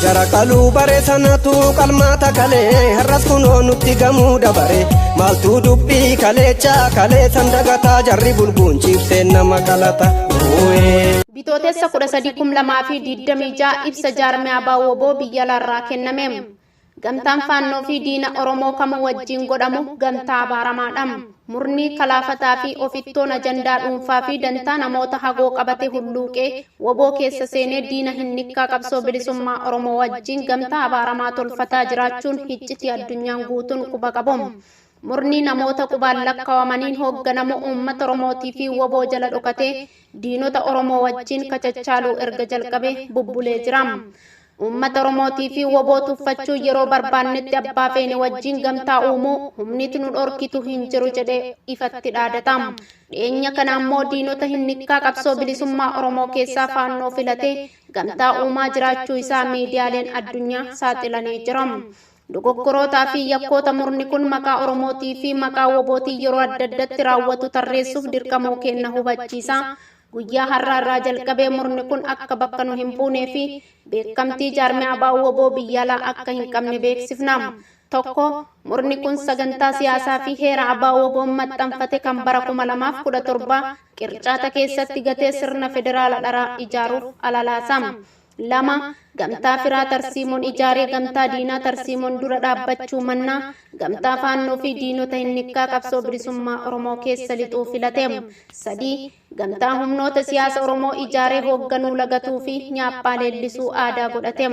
Jara qaluu bare sanatu qalmaata kalee, har'as kunoo nutti gamuu dabare. Maaltu dubbii kaleecha kalee san dagataa? Jarri bulguun ciibseen nama qalata. Bitootessa 13/2026. Ibsa jaarmiyaa ABO biyya alaarraa kenname. Gamtaan Faannoo fi diina Oromoo kamuu wajjin godhamu gamtaa abaaramaadha. Murni kalaafataa fi ofittoon ajandaa dhuunfaa fi dantaa namoota hagoo qabate hulluuqee WBO keessa seenee diina hinnikkaa qabsoo bilisummaa Oromoo wajjin gamtaa abaaramaa tolfataa jiraachuun hiccitii addunyaan guutuun quba qabu. Murni namoota qubaan lakkaawamaniin hoogganamu uummata Oromootii fi WBO jala dhokatee diinota Oromoo wajjin kachachaaluu erga jalqabe bubbulee jira. Uummata Oromootii fi WBO tuffachuu yeroo barbaannetti abbaa feene wajjin gamtaa uumuu humnitu nu dhorkitu hin jiru jedhee ifatti dhaadata. Dhiyeenya kana ammoo diinota hinnikkaa qabsoo bilisummaa Oromoo keessaa Faannoo filatee gamtaa uumaa jiraachuu isaa miidiyaaleen addunyaa saaxilanii jiru. Dogoggorootaa fi yakkoota murni kun maqaa Oromootii fi maqaa WBOtii yeroo adda addatti raawwatu tarreessuuf dirqamuu kenna hubachiisa. Guyyaa har'aa irraa jalqabee murni kun akka bakka nu hin buunee fi beekamtii jaarmiyaa ABO WBO biyya alaa akka hin qabne beeksifna. 1, murni kun sagantaa siyaasaa fi heera ABO WBOn maxxanfate kan bara 2017 qircaata keessatti gatee sirna federaala dharaa ijaaruuf alalaasa. 2, gamtaa firaa tarsiimoon ijaaree gamtaa diinaa tarsiimoon dura dhaabbachuu mannaa gamtaa Faannoo fi diinota hinnikkaa qabsoo bilisummaa Oromoo keessa lixuu filate. 3, gamtaa humnoota siyaasa Oromoo ijaaree hoogganuu lagatuu fi nyaaphaa leellisuu aadaa godhate.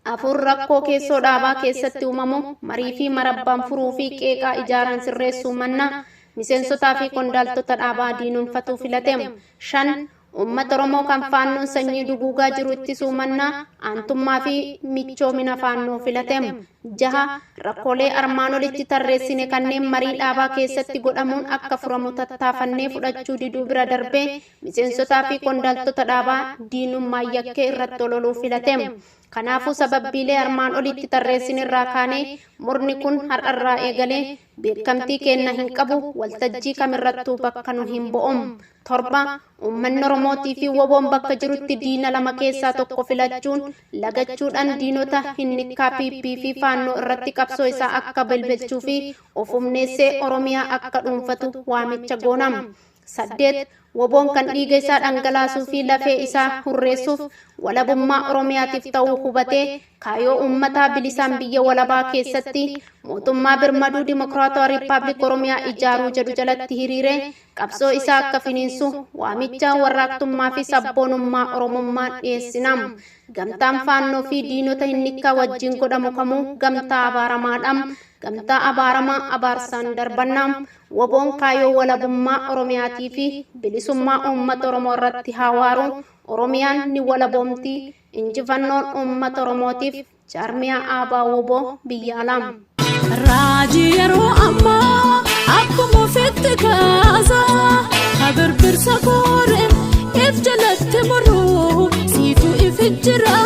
4, rakkoo keessoo dhaabaa keessatti uumamu marii fi marabbaan furuu fi qeeqaa ijaaraan sirreessuu mannaa miseensotaa fi qondaaltota dhaabaa diinomfatuu filate. 5, uummata Oromoo kan Faannoon sanyii duguugaa jiru ittisuu mannaa aantummaa fi michoomina Faannoo filate. 6, rakkoolee armaan olitti tarreessine kanneen marii dhaabaa keessatti godhamuun akka furamu tattaafannee fudhachuu diduu bira darbee miseensotaa fi qondaaltota dhaabaa diinummaa yakkee irratti ololuu filate. Kanaafuu sababbiilee armaan olitti tarreessine irraa kaanee murni kun har'arraa eegalee beekamtii kenna hin qabu, waltajjii kamirrattuu bakka nu hin bo'om. 7, uummanni Oromootii fi WBOn bakka jirutti diina lama keessaa tokko filachuun lagachuudhaan diinota hinnikkaa PP fi Faannoo irratti qabsoo isaa akka belbelchuu fi of humneessee Oromiyaa akka dhuunfatu waamicha goonam. 8, WBOn kan dhiiga isaa dhangalaasuu fi lafee isaa hurreessuuf walabummaa Oromiyaatiif ta'uu hubatee kaayyoo uummataa bilisaan biyya walabaa keessatti mootummaa birmaduu Dimokiraatawaa Riippaabilik Oromiyaa ijaaruu jedhu jalatti hiriiree qabsoo isaa akka finiinsu waamicha warraaqtummaa fi sabboonummaa Oromummaan dhiyeessinam. Gamtaan Faannoo fi diinota hinnikkaa wajjin godhamu kamuu gamtaa abaaramaadha. Gamtaa abaaramaa abaarsaan darbannaa. WBOn kaayyoo walabummaa Oromiyaatii fi bilisummaa uummata Oromoo irratti haa waaru. Oromiyaan ni walaboomti. Injifannoon uummata Oromootiif. Jaarmiyaa ABO WBO biyya alaa. Raajii yeroo ammaa akkuma ofitti kaasaa kabirbirsa kooree if jalatti muruu siitu if jira.